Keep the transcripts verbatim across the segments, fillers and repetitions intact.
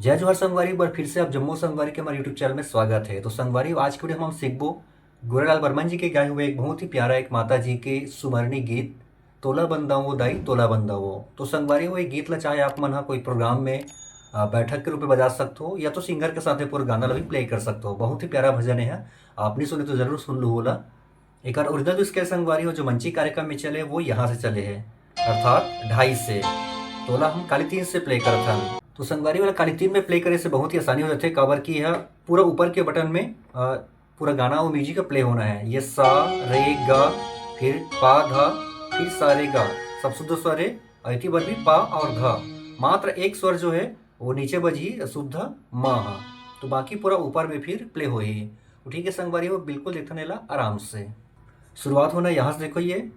जय जोहार संगवारी, एक बार फिर से आप जम्मो संगवारी के हमारे YouTube चैनल में स्वागत है। तो संगवारी, आज के वीडियो में हम सीखबो गोरेलाल बर्मन जी के गाए हुए एक बहुत ही प्यारा एक माता जी के सुमरनी गीत, तोला बंदावो दाई तोला बंदावो। तो संगवारी हो, ये गीत ला चाहे आप मन हा कोई प्रोग्राम में, आ, बैठक के रूप में बजा सकते हो, या तो सिंगर के साथ ये पूरा गाना ला भी प्ले कर सकते हो। बहुत ही प्यारा भजन है, आप नहीं सुने तो जरूर सुन लो होला। एकर ओरिजिनल जो स्केल संगवारी हो, जो मंची कार्यक्रम में चले, वो यहाँ से चले है, अर्थात ढाई से। तोला हम काली तीन से प्ले करत हन। तो संगवारी वाला काली तीन में प्ले करे से बहुत ही आसानी हो जाथे, काबर कि यह पूरा ऊपर के बटन में, अ, पूरा गाना और म्यूजिक का प्ले होना है। ये सा, रे, गा, फिर पा, धा, फिर सा, रे, गा, सब शुद्ध स्वर है। और इतनी बार भी पा और धा, मात्र एक स्वर जो है वो नीचे बजही, शुद्ध म ह। तो बाकी पूरा ऊपर में फिर प्ले होही। तो ठीक है संगवारी हो, बिल्कुल देखथन एला आराम से। शुरुआत होना यहाँ से, देखो ये।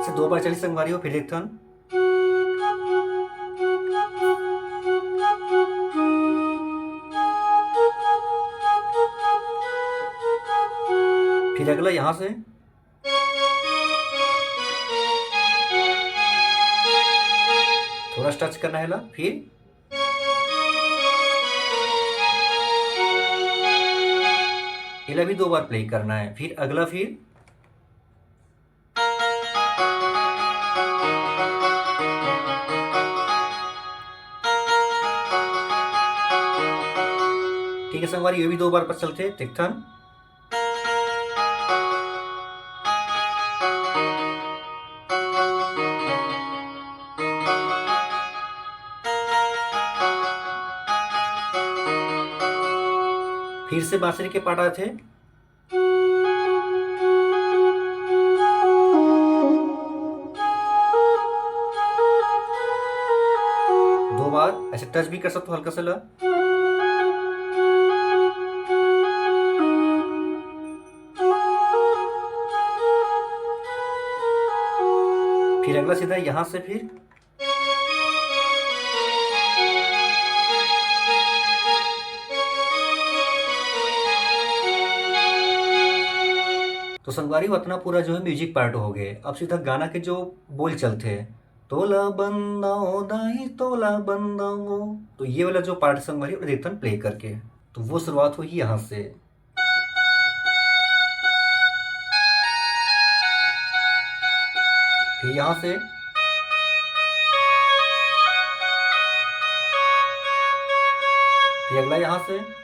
से दो बार चली संगवारी हो, फिर देखथन। फिर अगला यहाँ से। थोड़ा टच करना है ला, फिर एला भी दो बार प्ले करना है, फिर अगला, फिर ठीक है संगवारी, ये भी दो बार पर चलते, देखथन। फिर से बांसुरी के पार्ट आथे। दो बार ऐसे टच भी कर सकते हो हल्का सा ला। फिर अगला सीधा यहाँ से फिर। तो संगवारी, उतना पूरा जो है म्यूजिक पार्ट हो गए। अब सीधा गाना के जो बोल चलते हैं, "तोला बंदाओ दाई, तोला बंदाओ।" तो ये वाला जो पार्ट संगवारी, देखते हैं प्ले करके। तो वो शुरुआत हुई यहाँ से। फिर यहाँ से, फिर अगला यहाँ से,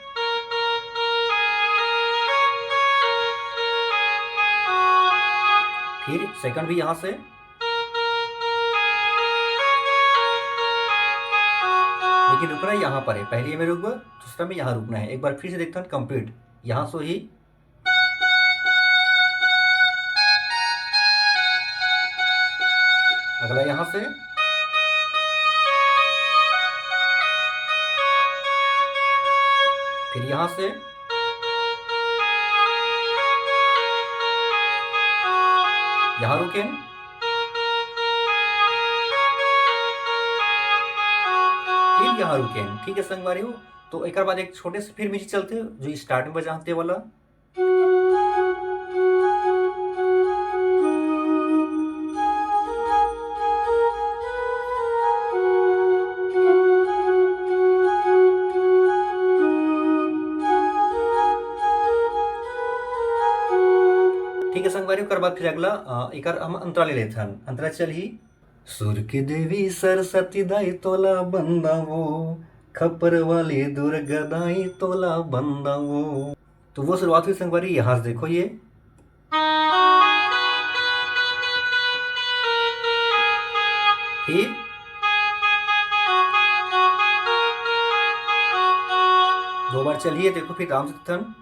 फिर सेकंड भी यहाँ से, लेकिन रुकना यहाँ पर है। पहले ये में रुक गए, दूसरा में यहाँ रुकना है। एक बार फिर से देखते हैं, कंप्लीट यहाँ से ही अगला यहाँ से, फिर यहाँ से, यहाँ रुके, फिर यहाँ रुके। ठीक है संगवारी हो, तो एक बाद एक छोटे से फिर म्यूजिक चलते हैं जो स्टार्ट में बजाते वाला। ठीक है संगवारी, ओकर बाद फिर अगला, अ, एकर हम अंतरा ले लेथन। अंतरा चलही। सुर की देवी सरस्वती दाई तोला बंदावो, खप्पर वाली दुर्गा दाई तोला बंदावो। तो वो शुरुआत हुई संगवारी यहाँ से, देखो ये। फिर दो बार चलिए, देखो फिर राम सत्थन।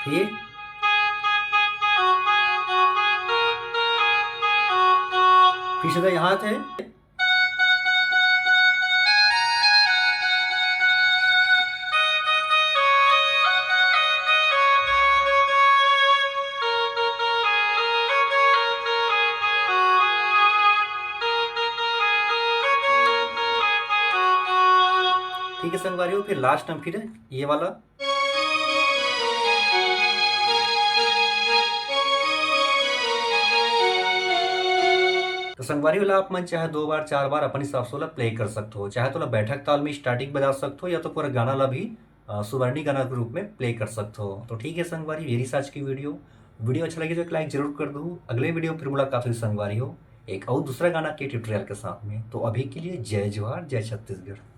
फिर, फिर सीधा यहाँ थे। ठीक है संगवारी हो, फिर लास्ट में फिर ये वाला। तो संगवारी हो, आप मन चाहे दो बार, चार बार अपन हिसाब से ओला प्ले कर सकते हो, चाहे तो ओला बैठक ताल में स्टार्टिंग बजा सकते हो, या तो पूरा गाना ला भी अ, सुवर्णी गाना के रूप में प्ले कर सकते हो। तो ठीक है संगवारी, ये रही आज की वीडियो। वीडियो अच्छा लगे तो एक लाइक जरूर कर दो। अगले वीडियो में फिर मुलाकात होही संगवारी हो, एक और दूसरा गाना के ट्यूटोरियल के साथ में। तो अभी के लिए जय जोहार, जय छत्तीसगढ़।